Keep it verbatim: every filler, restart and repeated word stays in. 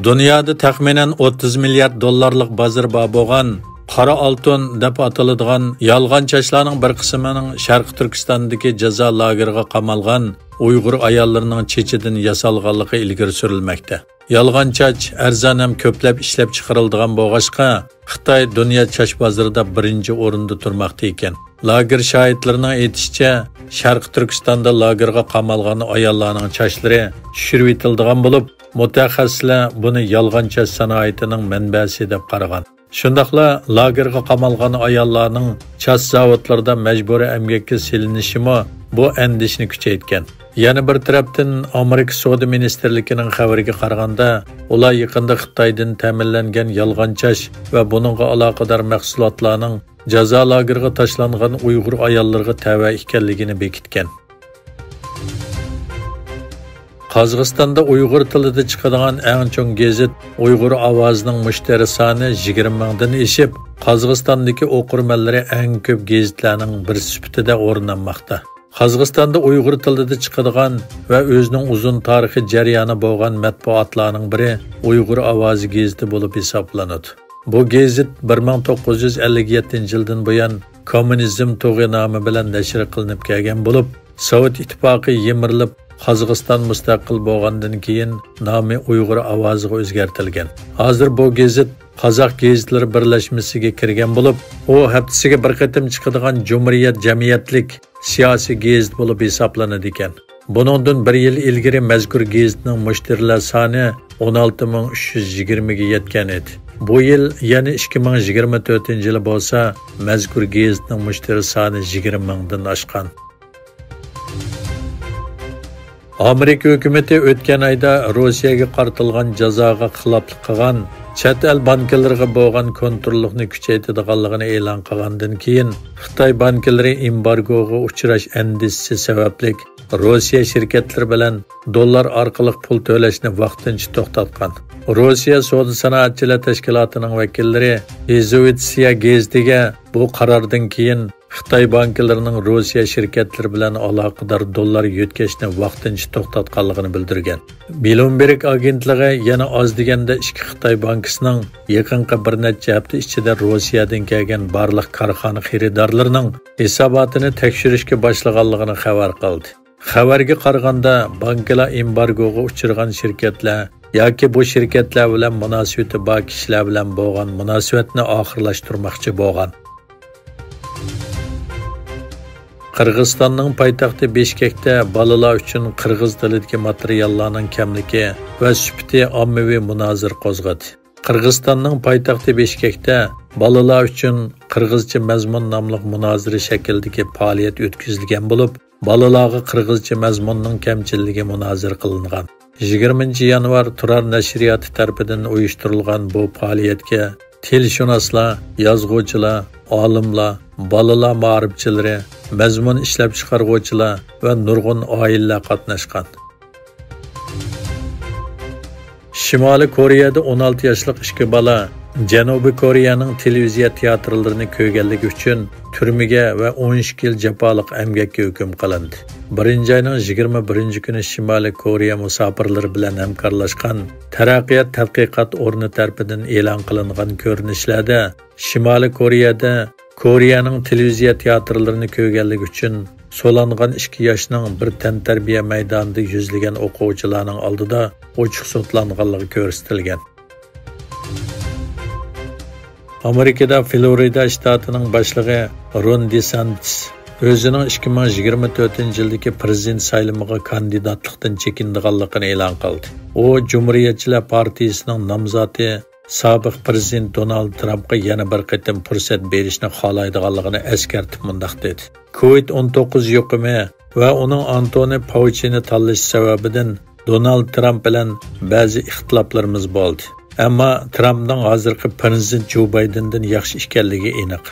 دۇنيادا تەخمىنەن ئوتتۇز مىليارد دوللارلىق بازىرى بار بولغان قارا ئالتۇن دەپ ئاتىلىدىغان يالغان چاچلارنىڭ بىر قىسمىنىڭ شەرقىي تۈركىستاندىكى جازا لاگېرىغا قامالغان ئۇيغۇر ئاياللىرىنىڭ چېچىدىن ياسالغانلىقى ئىلگىرى سۈرۈلمەكتە. يالغان چاچ ئەرزان ھەم كۆپلەپ ئىشلەپچىقىرىلىدىغان بولغاچقا، خىتاي دۇنيا چاچ بازىرىدا بىرىنچى ئورۇندا تۇرماقتا ئىكەن. لاگېر شاھىتلىرىنىڭ ئېيتىشىچە، شەرقىي تۈركىستاندا لاگېرغا قامالغان ئاياللارنىڭ چاچلىرى چۈشۈرۈۋېتىلىدىغان بولۇپ، مۇتەخەسسىسلەر بۇنى يالغان چاچ سانائىتىنىڭ مەنبەسى دەپ قارىغان. شۇنداقلا لاگېرغا قامالغان ئاياللارنىڭ چاچ زاۋۇتلىرىدا مەجبۇرىي ئەمگەككە سېلىنىشىمۇ بۇ ئەندىشىنى كۈچەيتكەن. يەنە بىر تەرەپتىن، ئامېرىكا سودا مىنىستىرلىكىنىڭ خەۋىرىگە قارىغاندا، ئۇلار يېقىندا خىتايدىن تەمىنلەنگەن يالغان چاچ ۋە بۇنىڭغا ئالاقىدار مەھسۇلاتلارنىڭ جازا لاگېرىغا تاشلانغان ئۇيغۇر ئاياللىرىغا تەۋە ئىكەنلىكىنى بېكىتكەن. قازاقىستاندا ئۇيغۇر تىلىدا چىقىدىغان ئەڭ چوڭ گېزىت ئۇيغۇر ئاۋازىنىڭ مۇشتەرى سانى يىگىرمە مىڭدىن ئېشىپ، قازاقىستاندىكى ئوقۇرمەنلىرى ئەڭ كۆپ گېزىتلەرنىڭ بىرسى سۈپىتىدە ئورۇن ئالماقتا. قازاقىستاندا ئۇيغۇر تىلىدا چىقىدىغان ۋە ئۆزىنىڭ ئۇزۇن تارىخىي جەريانى بولغان مەتبۇئاتلارنىڭ بىرى ئۇيغۇر ئاۋازى گېزىتى بولۇپ ھېسابلىنىدۇ. بۇ گېزىت بىر مىڭ توققۇز يۈز ئەللىك يەتتىنچى يىلدىن بۇيان كوممۇنىزم تۇغى نامى بىلەن نەشر قىلىنىپ كەلگەن بولۇپ، سوۋېت ئىتتىپاقى يىمىرىلىپ، قازاقىستان مۇستەقىل بولغاندىن كېيىن نامى ئۇيغۇر ئاۋازىغا ئۆزگەرتىلگەن. ھازىر بۇ گېزىت قازاق گېزىتلىرى بىرلەشمىسىگە كىرگەن بولۇپ، ئۇ ھەپتىسىگە بىر قېتىم چىقىدىغان جۇمھۇرىيەت جەمئىيەتلىك سىياسىي گېزىت بولۇپ ھېسابلىنىدىكەن. بۇنىڭدىن بىر يىل ئىلگىرى مەزكۇر گېزىتنىڭ مۇشتەرىلەر سانى ئون ئالتە مىڭ ئۈچ يۈز يىگىرمىگە يەتكەن ئىدى. بۇ يىل، يەنى ئىككى مىڭ يىگىرمە تۆتىنچى يىلى بولسا، مەزكۇر گېزىتنىڭ مۇشتەرى سانى يىگىرمە مىڭدىن ئاشقان. ئامېرىكا ھۆكۈمىتى ئۆتكەن ئايدا روسىيەگە قارىتىلغان جازاغا خىلاپلىق قىلغان چەت ئەل بانكىلىرىغا بولغان كونتروللۇقنى كۈچەيتىدىغانلىقىنى ئېلان قىلغاندىن كېيىن، خىتاي بانكىلىرى ئېمبارگوغا ئۇچراش ئەندىشىسى سەۋەبلىك روسىيە شىركەتلىرى بىلەن دوللار ئارقىلىق پۇل تۆلەشنى ۋاقتىنچە توختاتقان. روسىيە سودا سانائەتچىلەر تەشكىلاتىنىڭ ۋەكىللىرى ئىزۋېستىيە گېزىتىگە بۇ قاراردىن كېيىن خىتاي بانكىلىرىنىڭ روسىيە شىركەتلىرى بىلەن ئالاقىدار دوللار يۆتكەشنى ۋاقتىنچە توختاتقانلىقىنى بىلدۈرگەن. بلومبېرگ ئاگېنتلىقى يەنە ئاز دېگەندە ئىككى خىتاي بانكىسىنىڭ يېقىنقى بىر نەچچە ھەپتە ئىچىدە روسىيەدىن كەلگەن بارلىق كارخانا خېرىدارلىرىنىڭ ھېساباتىنى تەكشۈرۈشكە باشلىغانلىقىنى خەۋەر قىلدى. خەۋەرگە قارىغاندا، بانكىلار ئېمبارگوغا ئۇچرىغان شىركەتلەر ياكى بۇ شىركەتلەر بىلەن مۇناسىۋىتى بار كىشىلەر بىلەن بولغان مۇناسىۋەتنى ئاخىرلاشتۇرماقچى بولغان. قىرغىزىستاننىڭ پايتەختى بىشكەكتە بالىلار ئۈچۈن قىرغىز تىلىدىكى ماتېرىياللارنىڭ كەملىكى ۋە سۈپىتى ئاممىۋى مۇنازىرە قوزغىدى. قىرغىزىستاننىڭ پايتەختى بىشكەكتە بالىلار ئۈچۈن قىرغىزچە مەزمۇن ناملىق مۇنازىرە شەكلىدىكى پائالىيەت ئۆتكۈزۈلگەن بولۇپ، بالىلارغا قىرغىزچە مەزمۇننىڭ كەمچىللىكى مۇنازىرە قىلىنغان. يىگىرمىنچى يانۋار تۇرار نەشرىياتى تەرىپىدىن ئۇيۇشتۇرۇلغان بۇ پائالىيەتكە تىلشۇناسلار، يازغۇچىلار، ئالىملار، بالىلار مائارىپچىلىرى، مەزمۇن ئىشلەپچىقارغۇچىلار ۋە نۇرغۇن ئائىلىلەر قاتناشقان. شىمالىي كورېيەدە ئون ئالتە ياشلىق ئىككى بالا جەنۇبىي كورېيەنىڭ تېلېۋىزىيە تىياتىرلىرىنى كۆرگەنلىكى ئۈچۈن تۈرمىگە ۋە ئون ئىككى يىل جاپالىق ئەمگەككە ھۆكۈم قىلىندى. بىرىنچى ئاينىڭ يىگىرمە بىرىنچى كۈنى شىمالىي كورېيە مۇساپىرلىرى بىلەن ھەمكارلاشقان تەرەققىيات تەتقىقات ئورنى تەرىپىدىن ئېلان قىلىنغان كۆرۈنۈشلەردە شىمالىي كورېيەدە كورېيەنىڭ تېلېۋىزىيە تىياتىرلىرىنى كۆرگەنلىكى ئۈچۈن سولانغان ئىككى ياشنىڭ بىر تەنتەربىيە مەيدانىدا يۈزلىگەن ئوقۇغۇچىلارنىڭ ئالدىدا ئوچۇق سوتلانغانلىقى كۆرسىتىلگەن. ئامېرىكىدا فلورىدا شتاتىنىڭ باشلىقى رون دېسانتىس ئۆزىنىڭ ئىككى مىڭ يىگىرمە تۆتىنچى يىلدىكى پىرېزىدېنت سايلىمىغا كاندىداتلىقتىن چېكىنىدىغانلىقىنى ئېلان قىلدى. ئۇ جۇمھۇرىيەتچىلەر پارتىيىسىنىڭ نامزاتى سابىق پىرېزىدېنت دونالد ترامپقا يەنە بىر قېتىم پۇرسەت بېرىشنى خالايدىغانلىقىنى ئەسكەرتىپ مۇنداق دېدى: كوۋىد ئون توققۇز يۇقۇمى ۋە ئۇنىڭ ئانتونى پاۋچىنى تاللىشى سەۋەبىدىن دونالد ترامپ بىلەن بەزى ئىختىلاپلىرىمىز بولدى. ئەمما ترامپنىڭ ھازىرقى پىرېزىدېنت جو بايدېندىن ياخشى ئىكەنلىكى ئېنىق.